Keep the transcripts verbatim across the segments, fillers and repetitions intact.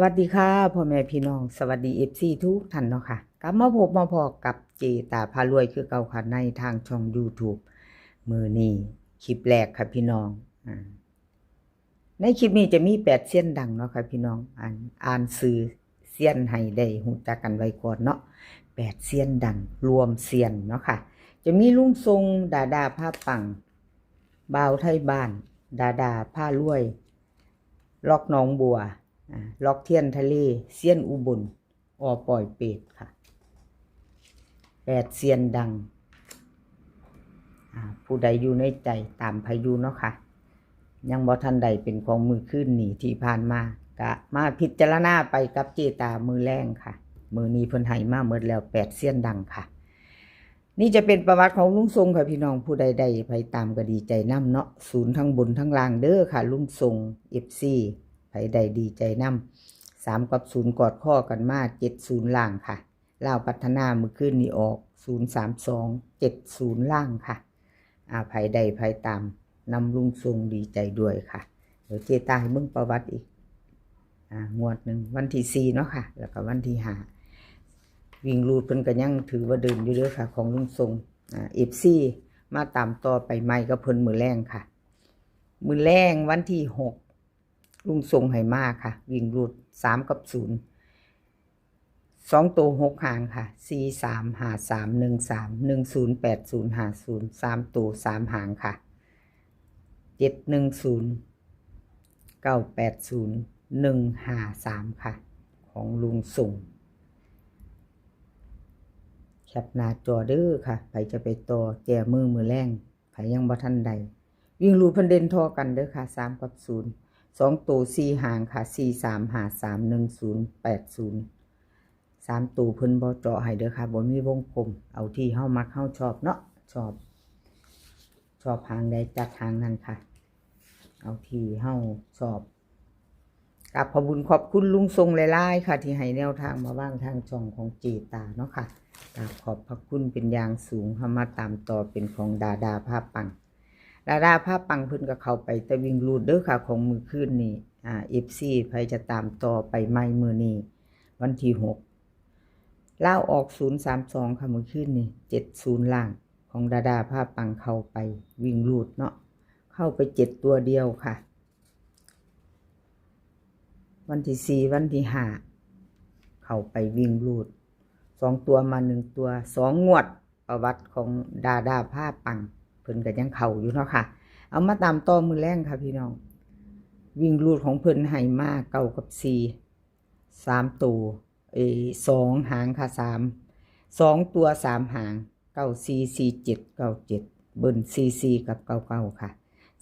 วัสดีค่ะพ่อแม่พี่น้อง สวัสดี เอฟซี ทุกท่านเนาะค่ะ กลับมาพบมาพ้อกับเจตาพารวยคือเก่าค่ะ ในทางช่อง YouTube มื้อนี้คลิปแรกค่ะพี่น้อง อ่า ในคลิปนี้จะมีแปดเซียนดังเนาะค่ะพี่น้อง อ่าน อ่านชื่อเซียนให้ได้ฮู้จักกันไว้ก่อนเนาะ แปดเซียนดัง รวมเซียนเนาะค่ะ จะมีลุงทรง ดาดาพาปัง บ่าวไทยบ้าน ดาดาพารวย ล็อกหนองบัว อ่า ล็อกเทียนทะเล เซียนอุบล อ.ปอยเปตค่ะ แปดเซียนดัง อ่า ผู้ใดอยู่ในใจตามไผอยู่เนาะค่ะ ยังบ่ทันได้เป็นของมื้อคืนนี้ที่ผ่านมา กะมาพิจารณาไปกับเจตามื้อแลงค่ะ มื้อนี้เพิ่นให้มาหมดแล้ว แปดเซียนดังค่ะ นี่จะเป็นประวัติของลุงทรงค่ะพี่น้อง ผู้ใดได้ไผตามก็ดีใจนำเนาะ ศูนย์ทั้งบนทั้งล่างเด้อค่ะ ลุงทรง เอฟซี ไผได้ดีใจนำ สามกับศูนย์กอดข้อกันมา เจ็ดศูนย์ล่างค่ะ ลาวพัฒนามื้อคืนนี้ออก ศูนย์สามสอง เจ็ดศูนย์ล่างค่ะ อ่า ไผได้ไผตามนำลุงทรงดีใจด้วยค่ะ เดี๋ยวเจตาให้เบิ่งประวัติอีก อ่า งวดหนึ่ง วันที่สี่เนาะค่ะ แล้วก็วันที่ห้า วิ่งรูดเพิ่นก็ยังถือว่าเดินอยู่เด้อค่ะ ของลุงทรง อ่า เอฟซี มาตามต่อไปใหม่กับเพิ่นมื้อแลงค่ะ มื้อแลงวันที่หก ลุงทรงให้มาค่ะ วิ่งรูดสามกับศูนย์ สองตัวหกหางค่ะ สี่สาม ห้าสาม หนึ่งสาม หนึ่งศูนย์ แปดศูนย์ ห้าศูนย์ สามตัวสามหางค่ะ เจ็ดหนึ่งศูนย์ เก้าแปดศูนย์ หนึ่งห้าสามค่ะ ของลุงทรง แคปหน้าจอเด้อค่ะ ไผจะไปต่อแจมือมื้อแลง ไผยังบ่ทันได้ วิ่งรูดเพิ่นเด่นท่อกันเด้อค่ะ สามกับศูนย์ สองตัวสี่หางค่ะ สี่สาม ห้าสาม หนึ่งศูนย์ แปดศูนย์ สามตัวเพิ่นบ่เจาะให้เด้อค่ะ บ่มีวงกลม เอาที่เฮามักเฮาชอบเนาะ ชอบ ชอบหางใดจัดหางนั้นค่ะ เอาที่เฮาชอบ กราบขอบบุญขอบคุณลุงทรงหลายๆค่ะ ที่ให้แนวทางมาวางทางช่องของเจตาเนาะค่ะ กราบขอบพระคุณเป็นอย่างสูง เฮามาตามต่อเป็นของดาดาพาปัง ดาดาพาปังเพิ่นก็เข้าไปแต่วิ่งรูดเด้อค่ะ ของมื้อคืนนี้ อ่า เอฟซี ไผจะตามต่อไปใหม่มื้อนี้ วันที่หก ลาวออก ศูนย์สามสองค่ะ มื้อคืนนี้ เจ็ดศูนย์ล่าง ของดาดาพาปังเข้าไปวิ่งรูดเนาะ เข้าไปเจ็ดตัวเดียวค่ะ วันที่สี่ วันที่ห้า เข้าไปวิ่งรูด สองตัวมาหนึ่งตัว สองงวดประวัติของดาดาพาปัง เพิ่นก็ยังเข้าอยู่เนาะค่ะ เอามาตามต่อมื้อแลงค่ะพี่น้อง วิ่งรูดของเพิ่นให้มาเก้ากับสี่ สามตัว เอ้ย สองหางค่ะ สาม สองตัวสามหาง เก้าสี่ สี่เจ็ด เก้าเจ็ด เบิ้ล สี่สี่ กับ เก้าเก้า ค่ะ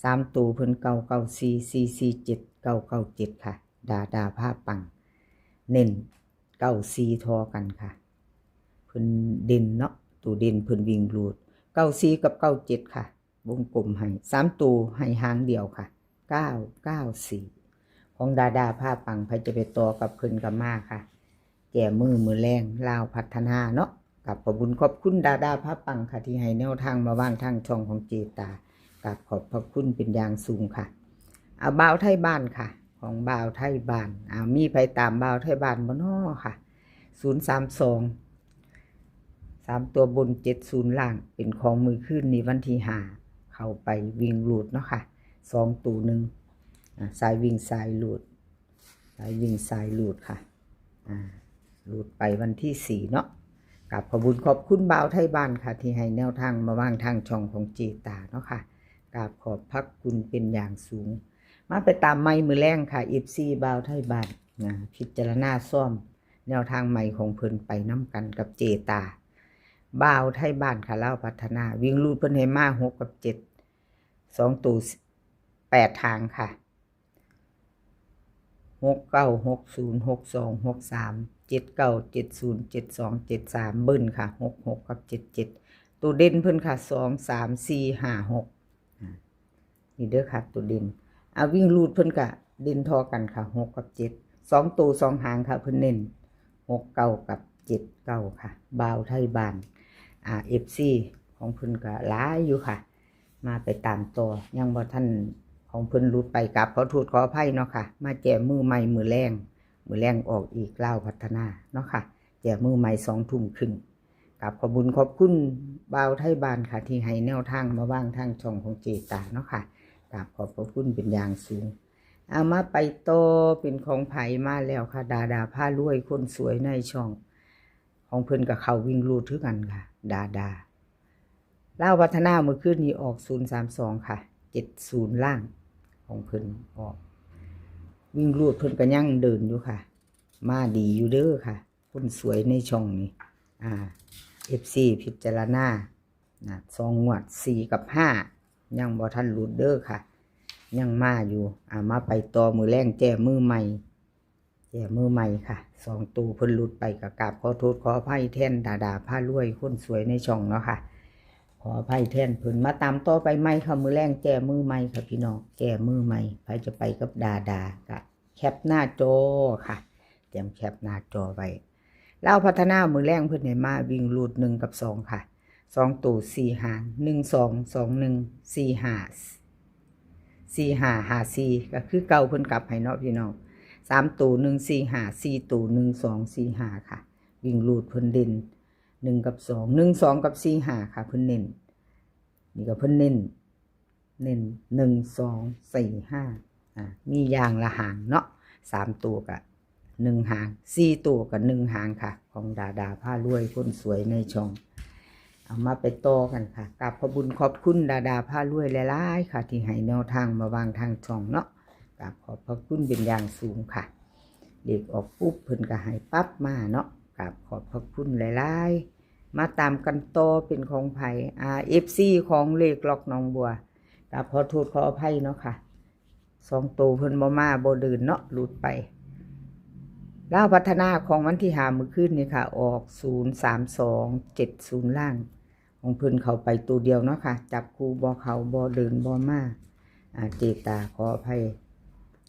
สามตัวเพิ่น เก้าเก้าสี่ สี่สี่เจ็ด เก้าเก้าเจ็ด ค่ะ ดาดาพาปัง เน้น เก้าสี่ ท่อกันค่ะ เพิ่นเด่นเนาะ ตัวเด่นเพิ่นวิ่งรูด เก้าสี่ กับ เก้าเจ็ด ค่ะ วงกลมให้ สามตัวให้หางเดียวค่ะ เก้าเก้าสี่ ของดาดาพาปัง ไผจะไปต่อกับเพิ่นก็มาค่ะ แจมือมื้อแลง ลาวพัฒนาเนาะ กราบขอบบุญขอบคุณดาดาพาปังค่ะ ที่ให้แนวทางมาวางทางช่องของเจตา กราบขอบพระคุณเป็นอย่างสูงค่ะ เอาบ่าวไทยบ้านค่ะ ของบ่าวไทยบ้าน เอามีไผตามบ่าวไทยบ้านบ่น้อค่ะ ศูนย์สามสอง สามตัวบน เจ็ดศูนย์ล่าง เป็นของมื้อคืนนี้วันที่ห้า เข้าไปวิ่งรูดเนาะค่ะ สองตัวหนึ่ง อ่า สายวิ่งสายรูด สายวิ่งสายรูดค่ะ อ่า รูดไปวันที่สี่เนาะ กราบขอบบุญขอบคุณบ่าวไทยบ้านค่ะ ที่ให้แนวทางมาวางทางช่องของเจตาเนาะค่ะ กราบขอบพระคุณเป็นอย่างสูง มาไปตามใหม่มื้อแลงค่ะ เอฟซี บ่าวไทยบ้านนะ พิจารณาซ่อมแนวทางใหม่ของเพิ่นไปนำกันกับเจตา บ่าวไทยบ้านค่ะ ลาวพัฒนา วิ่งรูดเพิ่นให้มาหกกับเจ็ด สองตัวแปดหางค่ะ หกเก้า หกศูนย์ หกสอง หกสาม เจ็ดเก้า เจ็ดศูนย์ เจ็ดสอง เจ็ดสาม เบิ้ลค่ะ หกหก กับ เจ็ดเจ็ด ตัวเด่นเพิ่นค่ะ สอง สาม สี่ ห้า หก อ่า นี่เด้อค่ะ ตัวเด่น อ่า วิ่งรูดเพิ่นกะเด่นท่อกันค่ะ หกกับเจ็ด สองตัวสองหางค่ะ เพิ่นเน้น หกเก้า กับ เจ็ดเก้า ค่ะ บ่าวไทยบ้าน อ่า เอฟซี ของเพิ่นกะหลายอยู่ค่ะ มาไปตามต่อ ยังบ่ทันของเพิ่นหลุดไป กราบขอโทษขออภัยเนาะค่ะ มาแจมือใหม่มื้อแลง มื้อแลงออกอีก ลาวพัฒนาเนาะค่ะ แจมือใหม่สองทุ่มครึ่ง กราบขอบบุญขอบคุณบ่าวไทยบ้านค่ะ ที่ให้แนวทางมาว่างทางช่องของเจตาเนาะค่ะ กราบขอบพระคุณเป็นอย่างสูง เอามาไปต่อ เป็นของไผมาแล้วค่ะ ดาดาพารวยคนสวยในช่อง ของเพิ่นก็เข้าวิ่งรูดคือกันค่ะ ดาดา ลาวพัฒนามื้อคืนนี้ออกศูนย์สามสองค่ะ เจ็ดศูนย์ล่าง ของเพิ่นออก วิ่งรูดเพิ่นก็ยังเดินอยู่ค่ะ มาดีอยู่เด้อค่ะ คนสวยในช่องนี้ อ่า เอฟซี พิจารณานะ สองงวด สี่กับห้า ยังบ่ทันหลุดเด้อค่ะ ยังมาอยู่ อ่า มาไปต่อมื้อแลงแจมือใหม่ แจมือใหม่ค่ะ สองตัวเพิ่นหลุดไปก็กราบขอโทษขออภัยแทนดาดาพารวยคนสวยในช่องเนาะค่ะ ขออภัยแทนเพิ่น มาตามต่อไปใหม่ค่ะ มื้อแลงแจมือใหม่ค่ะพี่น้อง แจมือใหม่ ไผจะไปกับดาดาก็แคปหน้าจอค่ะ เตรียมแคปหน้าจอไว้ ลาวพัฒนามื้อแลงเพิ่นให้มาวิ่งรูดหนึ่งกับสองค่ะ สองตัวสี่หาง หนึ่งสอง สองหนึ่ง สี่ห้า สี่ห้า ห้าสี่ ก็คือเก่าเพิ่นกลับให้เนาะพี่น้อง สามตัว หนึ่งสี่ห้า สี่ตัว หนึ่งสอง สี่ห้า ค่ะ วิ่งรูดเพิ่นเด่นหนึ่งกับสอง หนึ่งสอง กับ สี่ห้า ค่ะ เพิ่นเน้น นี่ก็เพิ่นเน้น เน้น หนึ่งสอง สี่ห้า อ่า มีอย่างละหางเนาะ สามตัวก็หนึ่งหาง สี่ตัวก็หนึ่งหางค่ะ ของดาดาพารวยคนสวยในช่อง เอามาไปต่อกันค่ะ กราบขอบบุญขอบคุณดาดาพารวยหลายๆค่ะ ที่ให้แนวทางมาว่างทางช่องเนาะ กราบขอบพระคุณเป็นอย่างสูงค่ะ เลขออกปุ๊บเพิ่นก็ให้ปั๊บมาเนาะ กราบขอบพระคุณหลายๆ มาตามกันต่อ เป็นของไผ อ่า เอฟซี ของเลขล็อกหนองบัว กราบขอโทษขออภัยเนาะค่ะ สองตัวเพิ่นบ่มาบ่เดินเนาะ หลุดไป ลาวพัฒนาของวันที่ห้ามื้อคืนนี่ค่ะ ออกศูนย์สามสอง เจ็ดศูนย์ล่าง ของเพิ่นเข้าไปตัวเดียวเนาะค่ะ จับคู่บ่เข้าบ่เดินบ่มา อ่า เจตาขออภัย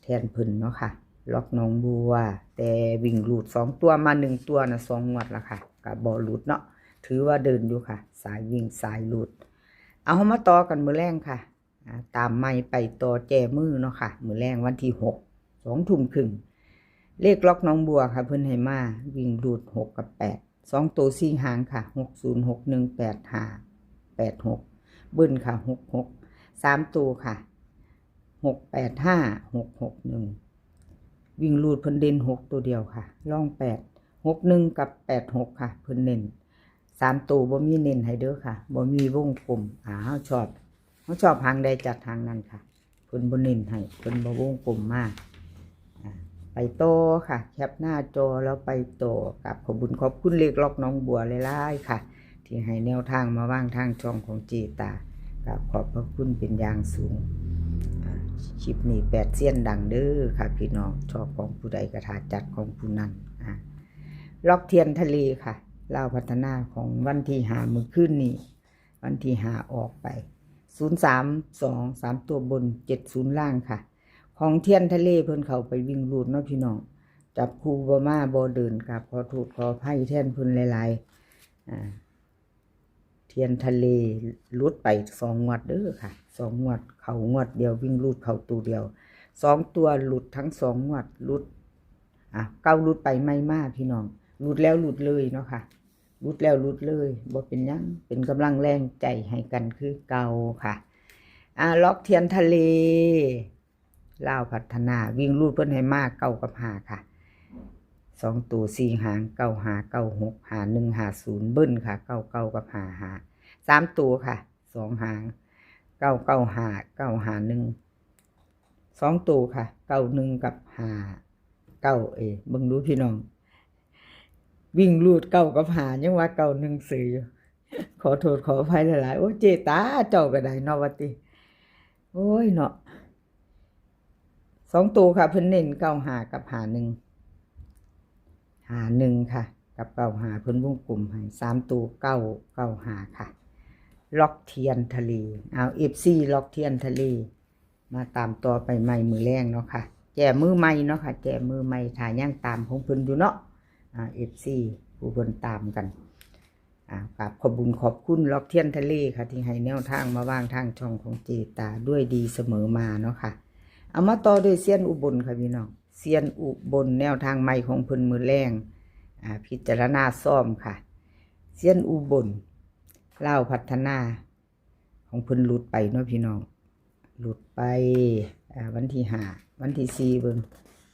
แทนเพิ่นเนาะค่ะ ล็อกหนองบัว แต่วิ่งรูดสองตัวมาหนึ่งตัวนะ สองงวดละค่ะ ก็บ่หลุดเนาะ ถือว่าเดินอยู่ค่ะ สายวิ่งสายรูด เอา เฮามาต่อกันมื้อแลงค่ะ อ่า ตามใหม่ไปต่อแจมือเนาะค่ะ มื้อแลงวันที่หก สองทุ่มครึ่ง เลขล็อกหนองบัวค่ะ เพิ่นให้มาวิ่งรูดหกกับแปด สองตัวสี่หางค่ะ หกศูนย์ หกหนึ่ง แปดห้า แปดหก เบิ้ลค่ะ หกหก สามตัวค่ะ หกแปดห้า หกหกหนึ่ง วิ่งรูดเพิ่นเด่นหกตัวเดียวค่ะ รองแปด หกหนึ่ง กับ แปดหก ค่ะ เพิ่นเน้น สามตัวบ่มีเน้นให้เด้อค่ะ บ่มีวงกลม อ่า เฮาชอบ เฮาชอบหางใดจัดหางนั้นค่ะ เพิ่นบ่เน้นให้ เพิ่นบ่วงกลมมา อ่า ไปต่อค่ะ แคปหน้าจอแล้วไปต่อ กราบขอบบุญขอบคุณเลขล็อกหนองบัวหลายๆค่ะ ที่ให้แนวทางมาว่างทางช่องของเจตา กราบขอบพระคุณเป็นอย่างสูง อ่า คลิปนี้แปดเซียนดังเด้อค่ะพี่น้อง ชอบของผู้ใดก็ถ้าจัดของผู้นั้น อ่า ล็อกเทียนทะเลค่ะ ลาวพัฒนาของวันที่ห้ามื้อคืนนี้ วันที่ห้าออกไป ศูนย์สามสอง สามตัวบน เจ็ดศูนย์ล่างค่ะ ของเทียนทะเลเพิ่นเข้าไปวิ่งรูดเนาะพี่น้อง จับคู่บ่มาบ่เดิน กราบขอโทษขออภัยแทนเพิ่นหลายๆ อ่า เทียนทะเลหลุดไปสองงวดเด้อค่ะ สองงวด เข้างวดเดียว วิ่งรูดเข้าตัวเดียว สองตัวหลุดทั้งสองงวด หลุด อ่ะ เก่าหลุดไปใหม่มาพี่น้อง หลุดแล้วหลุดเลยเนาะค่ะ หลุดแล้วหลุดเลย บ่เป็นหยัง เป็นกำลังแรงใจให้กันคือเก่าค่ะ อ่า ล็อกเทียนทะเล ลาวพัฒนา วิ่งรูดเพิ่นให้มาเก้ากับห้าค่ะ สองตัวสี่หาง เก้าห้า เก้าหก ห้าหนึ่ง ห้าศูนย์ เบิ้ลค่ะ เก้าเก้า กับ ห้าห้า สามตัวค่ะ สองหาง เก้าเก้าห้า เก้าห้าหนึ่ง สองตัวค่ะ เก้าหนึ่ง กับ ห้าเก้า เอ้ย เบิ่งดูพี่น้อง วิ่งรูดเก้ากับห้า ยังว่าเก้าหนึ่งซื่ออยู่ ขอโทษขออภัยหลายๆ โอ้ย เจตาเจ้าก็ได้เนาะ ว่าติ โอ้ยเนาะ สองตัวค่ะ เพิ่นเน้นเก้าห้า กับ ห้าหนึ่ง ห้าหนึ่ง ค่ะ กับ เก้าห้า เพิ่นวงกลมให้ สามตัว เก้าเก้าห้า ค่ะ ล็อกเทียนทะเล เอา เอฟซี ล็อกเทียนทะเล มาตามต่อไปใหม่มื้อแลงเนาะค่ะ แจมือใหม่เนาะค่ะ แจมือใหม่ ถ้ายังตามของเพิ่นอยู่เนาะ อ่า เอฟซี ผู้เพิ่นตามกัน อ่า กราบขอบบุญขอบคุณล็อกเทียนทะเลค่ะ ที่ให้แนวทางมาว่างทางช่องของเจตาด้วยดีเสมอมาเนาะค่ะ เอามาต่อด้วยเซียนอุบลค่ะพี่น้อง เซียนอุบลแนวทางใหม่ของเพิ่นมื้อแลง อ่า พิจารณาซ่อมค่ะ เซียนอุบล ลาวพัฒนา ของเพิ่นหลุดไปเนาะพี่น้อง หลุดไป อ่า วันที่ห้า วันที่สี่เบิ่ง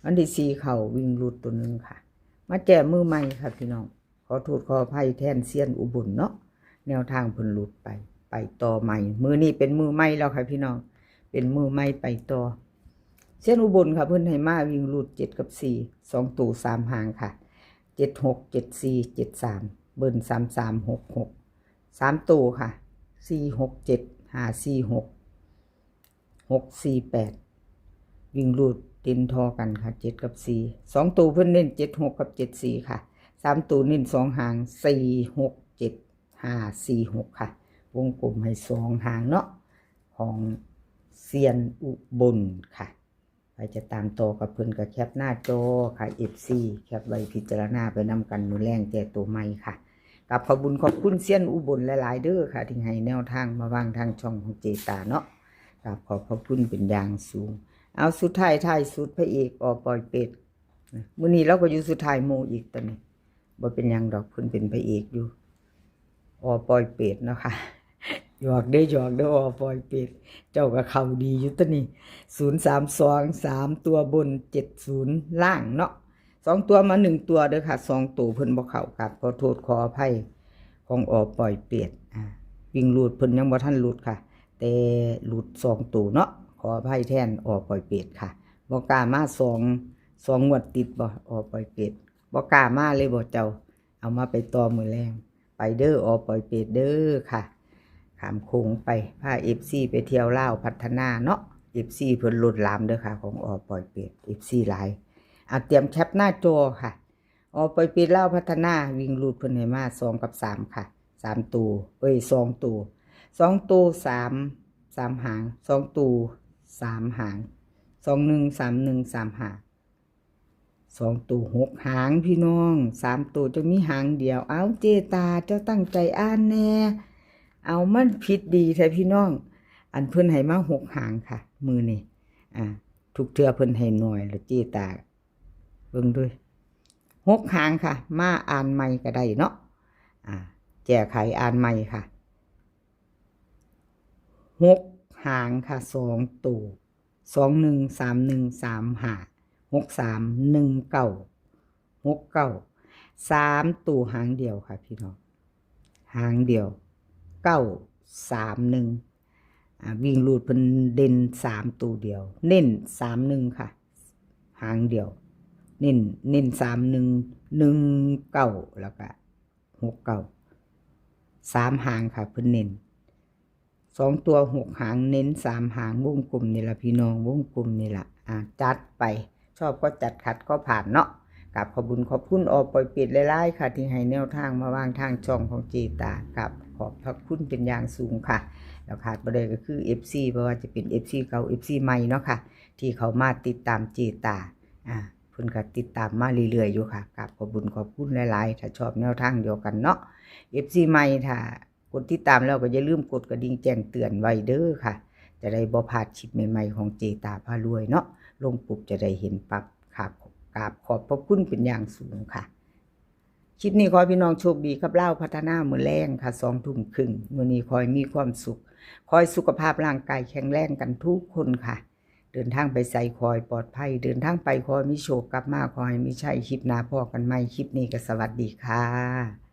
วันที่สี่เข้าวิ่งหลุดตัวหนึ่งค่ะ มาแก้มือใหม่ค่ะพี่น้อง ขอโทษขออภัยแทนเซียนอุบลเนาะ แนวทางเพิ่นหลุดไป ไปต่อใหม่ มื้อนี้เป็นมือใหม่แล้วค่ะพี่น้อง เป็นมือใหม่ไปต่อ เซียนอุบลค่ะ เพิ่นให้มาวิ่งหลุดเจ็ดกับสี่ สองตัวสามหางค่ะ เจ็ดหก เจ็ดสี่ เจ็ดสาม เบิ้ล สามสาม หกหก สามตัวค่ะ สี่หกเจ็ด ห้าสี่หก หกสี่แปด วิ่งหลุดเด่นทอกันค่ะ เจ็ดกับสี่ สองตัวเพิ่นเน้น เจ็ดหก กับ เจ็ดสี่ ค่ะ สามตัวเน้นสองหาง สี่หกเจ็ด ห้าสี่หก ค่ะ วงกลมให้สองหางเนาะ ของเซียนอุบลค่ะ ใครจะตามต่อกับเพิ่นก็แคปหน้าจอค่ะ เอฟซี แคปไว้พิจารณาไปนำกัน มื้อแลงแก้ตัวใหม่ค่ะ กับขอบบุญขอบคุณเซียนอุบลหลายๆเด้อค่ะ ที่ให้แนวทางมาวางทางช่องของเจตาเนาะ กับขอบพระคุณเป็นอย่างสูง เอาสุดท้ายท้ายสุดพระเอกออปอยเป็ด มื้อนี้เราก็อยู่สุดท้ายหมู่อีกตอนนี้ บ่เป็นหยังดอก เพิ่นเป็นพระเอกอยู่ ออปอยเป็ดเนาะค่ะ หยอกเด้อ หยอกเด้อ ออปอยเป็ด เจ้าก็เข้าดีอยู่ตอนนี้ ศูนย์สามสอง สามตัวบน เจ็ดศูนย์ ล่างเนาะ สองตัวมาหนึ่งตัวเด้อค่ะ สองตัวเพิ่นบ่เข้า กับขอโทษขออภัยของออปอยเป็ด อ่า วิ่งหลุดเพิ่นยังบ่ทันหลุดค่ะ แต่หลุดสองตัวเนาะ ขออภัยแทนออปอยเป็ดค่ะ บ่กล้ามาสอง สองงวดติดบ่ ออปอยเป็ด บ่กล้ามาเลยบ่เจ้า เอามาไปต่อมื้อแลง ไปเด้อ ออปอยเป็ดเด้อค่ะ ข้ามโขงไป พา เอฟซี ไปเที่ยวลาวพัฒนาเนาะ เอฟซี เพิ่นล้นหลามเด้อค่ะ ของออปอยเป็ด เอฟซี หลาย อ่ะ เตรียมแคปหน้าจอค่ะ ออปอยเป็ดลาวพัฒนา วิ่งหลุดเพิ่นให้มาสองกับสามค่ะ สามตัว เอ้ย สองตัว สองตัว สาม สามหาง สองตัว สามหาง สองหนึ่ง สามหนึ่ง สามห้า สองตัวหกหางพี่น้อง สามตัวจะมีหางเดียว เอาเจตาเจ้าตั้งใจอ่านแน่ เอามันผิดดีแท้พี่น้อง อันเพิ่นให้มาหกหางค่ะ มื้อนี้ อ่า ทุกเทื่อเพิ่นให้น้อยแล้วเจตา เบิ่งด้วย หกหางค่ะ มาอ่านใหม่ก็ได้เนาะ อ่า แก้ไขอ่านใหม่ค่ะ หกหางค่ะ สองตัว สองหนึ่ง สามหนึ่ง สามห้า หกสาม หนึ่งเก้า หกเก้า สามตัวหางเดียวค่ะพี่น้อง หางเดียว เก้าสามหนึ่ง อ่า วิ่งหลุดเพิ่นเด่นสามตัวเดียว เน้นสามหนึ่งค่ะ หางเดียว เน้น เน้นสามหนึ่ง หนึ่งเก้า แล้วก็หกเก้า สามหางค่ะ เพิ่นเน้น สองตัวหกหาง เน้นสามหาง วงกลมนี่ล่ะพี่น้อง วงกลมนี่ล่ะ อ่า จัดไป ชอบก็จัด ขัดก็ผ่านเนาะ กับขอบบุญขอบคุณออปอยเป็ดหลายๆค่ะ ที่ให้แนวทางมาวางทางช่องของเจตา กับขอบพระคุณเป็นอย่างสูงค่ะ แล้วขาดบ่ได้ก็คือ เอฟซี เพราะว่าจะเป็น เอฟซี เก่า เอฟซี ใหม่เนาะค่ะ ที่เขามาติดตามเจตา อ่า เพิ่นก็ติดตามมาเรื่อยๆอยู่ค่ะ กับขอบบุญขอบคุณหลายๆ ถ้าชอบแนวทางเดียวกันเนาะ เอฟซี ใหม่ ถ้ากดติดตามแล้วก็อย่าลืมกดกระดิ่งแจ้งเตือนไว้เด้อค่ะ จะได้บ่พลาดคลิปใหม่ๆของเจตาพารวยเนาะ ลงปุ๊บจะได้เห็นปั๊บครับ กราบขอบพระคุณเป็นอย่างสูงค่ะ คลิปนี้ขอให้พี่น้องโชคดีกับลาวพัฒนามื้อแลงค่ะ สองทุ่มครึ่ง มื้อนี้ขอให้มีความสุข ขอให้สุขภาพร่างกายแข็งแรงกันทุกคนค่ะ เดินทางไปไสขอให้ปลอดภัย เดินทางไปขอให้มีโชค กลับมาขอให้มีชัย คลิปหน้าพ้อกันใหม่ คลิปนี้ก็สวัสดีค่ะ